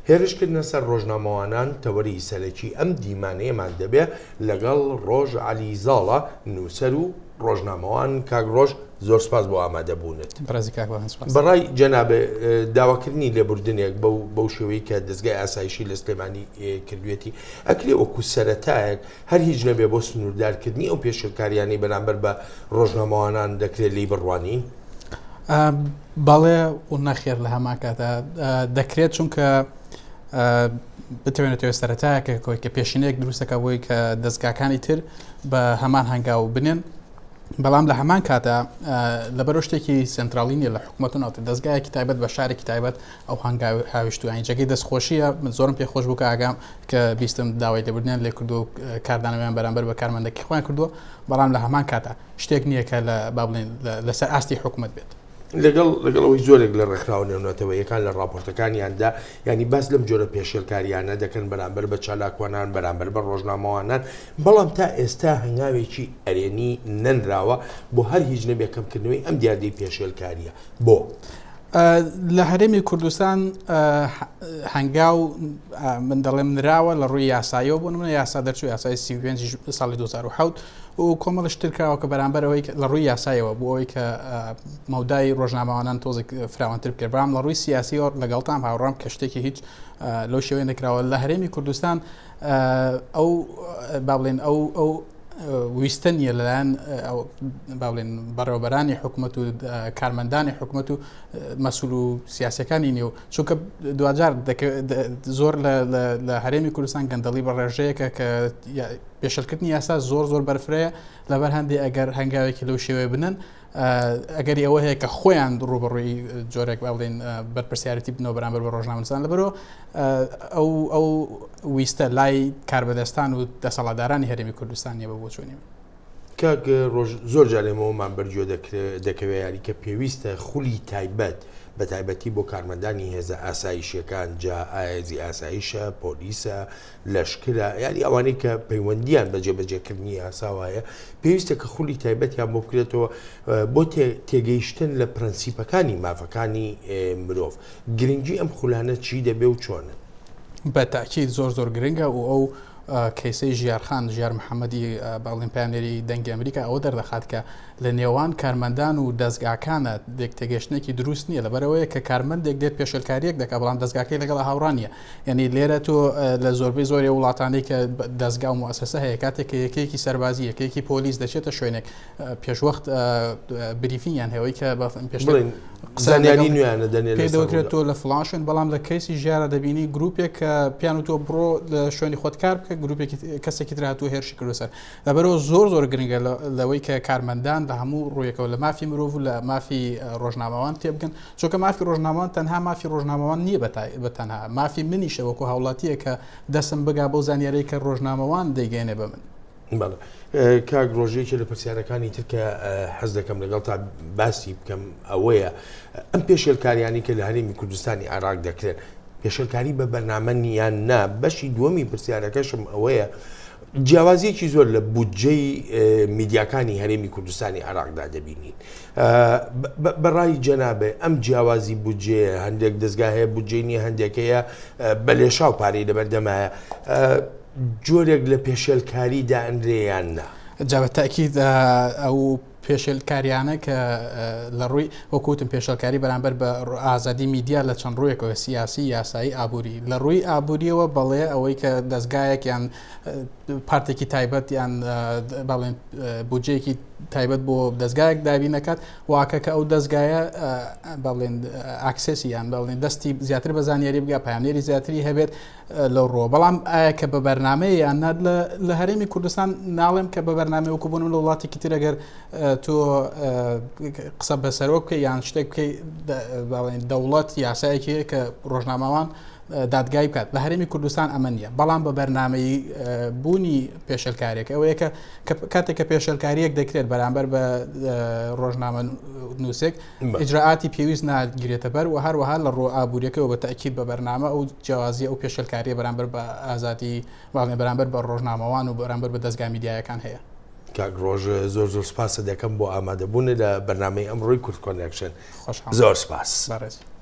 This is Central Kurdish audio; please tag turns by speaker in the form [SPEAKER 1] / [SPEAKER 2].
[SPEAKER 1] هێرشکردنە سەر ڕۆژنامەوانان تەوەری سەرەکی ئەم دیمانەیەمان دەبێ لەگەڵ ڕۆژ عەلی زاڵە نووسەر و ڕۆژنامەوان. کاک ڕۆژ زۆر سپاس بۆ ئامادەبوونت.
[SPEAKER 2] بەڕێزی کاک بەهەند سپاس.
[SPEAKER 1] بەڕای جەنابێ داواکردنی لێبوردنێک بەو بەو شێوەی کە دەزگای ئاسایشی لە سلێمانی کردوێتی ئەکرێ وەکو سەرەتایەک هەر هیچ نەبێ بۆ سنووردارکردنی ئەو پێشێلکاریانەی بەرامبەر بە ڕۆژنامەوانان دەکرێت لێی بڕوانین؟
[SPEAKER 2] بەڵێ و نەخێر لە هەمان کاتا دەکرێت چونکە بتوێنێتەوە سەرەتایەکە کۆی کە پێشینەیەک دروستەکە بۆی کە دەستگاکانی تر بە هەمان هەنگاو بنێن بەڵام لە هەمان کاتا لەبەرو شتێکی سنترالی نیە لە حکوومەت و ناوتە دەستگایەکی تایبەت بە شارێکی تایبەت ئەو هەنگاو هاویشتوانی جێگەی دەستخۆشیە من زۆرم پێخۆش بوو کە ئاگام کە بیستم داوای لێبوردنیان لێ کردو و کاردانەوەیان بەرامبەر بە کارمەندەکەی خۆیان کردووە بەڵام لە هەمان کاتا شتێک نییە کە لە با بڵێن لەسەر ئاستی حکوومەت بێت.
[SPEAKER 1] لەگەڵ لەگەڵ ئەوەی زۆرێک لە ڕێکخراوە نێونەتەوەیەکان لە ڕاپۆرتەکانیاندا یانی باس لەم جۆرە پێشێلکاریانە دەکەن بەرامبەر بە چالاکوانان بەرامبەر بە ڕۆژنامەوانان بەڵام تا ئێستا هەنگاوێکی ئەرێنی نەنراوە بۆ هەر هیچ نەبێ کەمکردنەوەی ئەم دیاردەی پێشێلکاریە بۆ؟
[SPEAKER 2] لە هەرێمی کوردستان هەنگاو من دەڵێم نراوە لە ڕووی یاساییەوە بۆ نمونە یاسا دەرچوو یاسای 35 ساڵی 2007 و کۆمەڵش تر کراوە کە بەرامبەر ئەوەی لە ڕووی یاسایەوە بۆ ئەوەی کە مەودای ڕۆژنامەوانان تۆزێک فراوانتر بکرێت بەڵام لە ڕووی سیاسیەوە لەگەڵتان هاوڕام کە شتێکی هیچ لەو شێوەیە نەکراوە لە هەرێمی کوردستان ئەو با بڵێن ئەو ئەو ویستە نییە لەلایەن با بڵێن بەڕێوەبەرانی حکوومەت و کارمەندانی حکوومەت و مەسول و سیاسەکانی نێو چونکە دوجار زۆر لە هەرێمی کوردستان گەندەڵی بە ڕێژەیەکە کە پێشلکردنی یاسا زۆر زۆر بەرفرەیە لەبەر هەندێ ئەگەر هەنگاوێکی لەو شێوەیە بنن ئەگەری ئەوە هەیە کە خۆیان ڕوبەڕووی جۆرێک با بڵێن بەرپرسیارەتی بنەوە بەرامبەر بە ڕۆژنامەنووسان لەبەرەوە ئەو ئەو ویستە لای کاربەدەستان و دەسەڵاتدارانی هەرێمی کوردستان نیە بە بۆچوونی من.
[SPEAKER 1] کاک ڕۆژ زۆر جار ئێمەوەمان بەرگوێ دەکەوێ یاری کە پێویستە خولی تایبەت بە تایبەتی بۆ کارمەندانی هێزە ئاسایشیەکان جا ئایزی ئاسایشە پۆلیسە لەشکرە یانی ئەوانەی کە پەیوەندیان بە جێبەجێکردنی یاساوە هەیە پێویستە کە خولی تایبەتیان بۆ بکرێتەوە بۆ تێگەیشتن لە پرەنسیپەکانی مافەکانی مرۆڤ گرنگی ئەم خولانە چی دەبێ و چۆنن؟
[SPEAKER 2] بە تاکید زۆر زۆر گرنگە و ئەو کەیسەی ژیارخان ژیار محەممەدی باڵین پامێری دەنگی ئەمریکا ئەوە دەردەخات کە لە نێوان کارمەندان و دەزگاکانە لێکتێگەشتنێکی دروست نییە لەبەرەوەیە کە کارمەندێک دێت پێشێلکاریەک دەکات بەڵام دەزگاکەی لەگەڵ هاوڕا نییە یعنی لێرە تۆ لە زۆربەی زۆری وڵاتانەی کە دەزگا و موسسە هەیە کاتێک کە یەکەیەکی سەربازی یەکەیەکی پۆلیس دەچێتە شوێنێک پێشوەخت briefing یان هەیە کە
[SPEAKER 1] پێش زانیاری نوێیانە دەنێ
[SPEAKER 2] پێ دەوترێت تۆ لە فڵان شوێن بەڵام لە کەیسی ژیارە دەبینی گروپێک کە پیان و تۆ بڕۆ لە شوێنی خۆت کار بکە گروپێکی کەسێکی تر هاتووە هێرشی کردو سەر لەبەرەوە زۆر زۆر گرنگە لەوەی کە کارمەندان لە هەموو ڕوویەکەوە لە مافی مرۆڤ و لە مافی ڕۆژنامەوان تێبگەن چونکە مافی ڕۆژنامەوان تەنها مافی ڕۆژنامەوان نییە بە تەنها مافی منیشە وەکو هاوڵاتییە کە دەستم بگا بەو زانیاریی کە ڕۆژنامەوان دەیگەیەنێ بە من.
[SPEAKER 1] بەڵێ کاک ڕۆژ یەکێ لە پرسیارەکانی تر کە حەز دەکەم لەگەڵ تا باسی بکەم ئەوەیە ئەم پێشێلکاریانی کە لە هەرێمی کوردستانی عێراق دەکرێن پێشێلکاری بە بەرنامە یان نا بەشی دووەمی پرسیارەکەشم ئەوەیە جیاوازیەکی زۆر لە بودجەی میدیاکانی هەرێمی کوردستانی عێراقدا دەبینین بەڕای جەنابێ ئەم جیاوازی بودجەیە هەندێک دەستگا هەیە بودجەی نییە هەندێک هەیە بە لێشاو پارەی لەبەردەمایە جۆرێک لە پێشێلکاری دائەنرێ یان نا؟
[SPEAKER 2] جا بە تەئکید ئەو پێشێلکاریانە کە لە ڕووی وەکو وتم پێشێلکاری بەرامبەر بە ئازادی میدیا لە چەند ڕوویەکەوە سیاسی یاسایی ئابووری لە ڕووی ئابووریەوە بەڵێ ئەوەی کە دەستگایەک یان پارتێکی تایبەت یان باڵێن بودجەیەکی تایبەت بۆ دەستگایەک دابین نەکات واکە کە ئەو دەستگایە باڵێن access ی یان باڵێن دەستی زیاتر بە زانیاری بگا پامنێری زیاتری هەبێت لەو ڕووە بەڵام ئایا کە بە بەرنامەیە یان نا لە هەرێمی کوردستان ناڵێم کە بە بەرنامەی وەکو بوون لە وڵاتێکی تر ئەگەر تۆ قسە بە سەرۆک بکەی یان شتێک بکەی باڵێن دەوڵەت یاسایەکی هەیە کە ڕۆژنامەوان دادگای بکات لە هەرێمی کوردستان ئەمە نییە بەڵام بە بەرنامەی بوونی پێشلکارێک ئەوەیە کە کاتێک کە پێشلکاریەک دەکرێت بەرامبەر بە ڕۆژنامە نووسێک ئیجرائاتی پێویست ناگرێتە بەر و هەروەها لە ڕووە ئابووریەکەوە بە تەئکید بە بەرنامە ئەو جیاوازیە ئەو پێشێلکاریە بەرامبەر بە ئازادی باڵێ بەرامبەر بە ڕۆژنامەوان و بەرامبەر بە دەزگا میدیایەکان هەیە.
[SPEAKER 1] کاک ڕۆژ زۆر زۆر سپاست دەکەم بۆ ئامادەبوونت لە بەرنامەی ئەمڕۆی کورد کۆنێکشن. زۆر سپاس.
[SPEAKER 2] بەڕێز.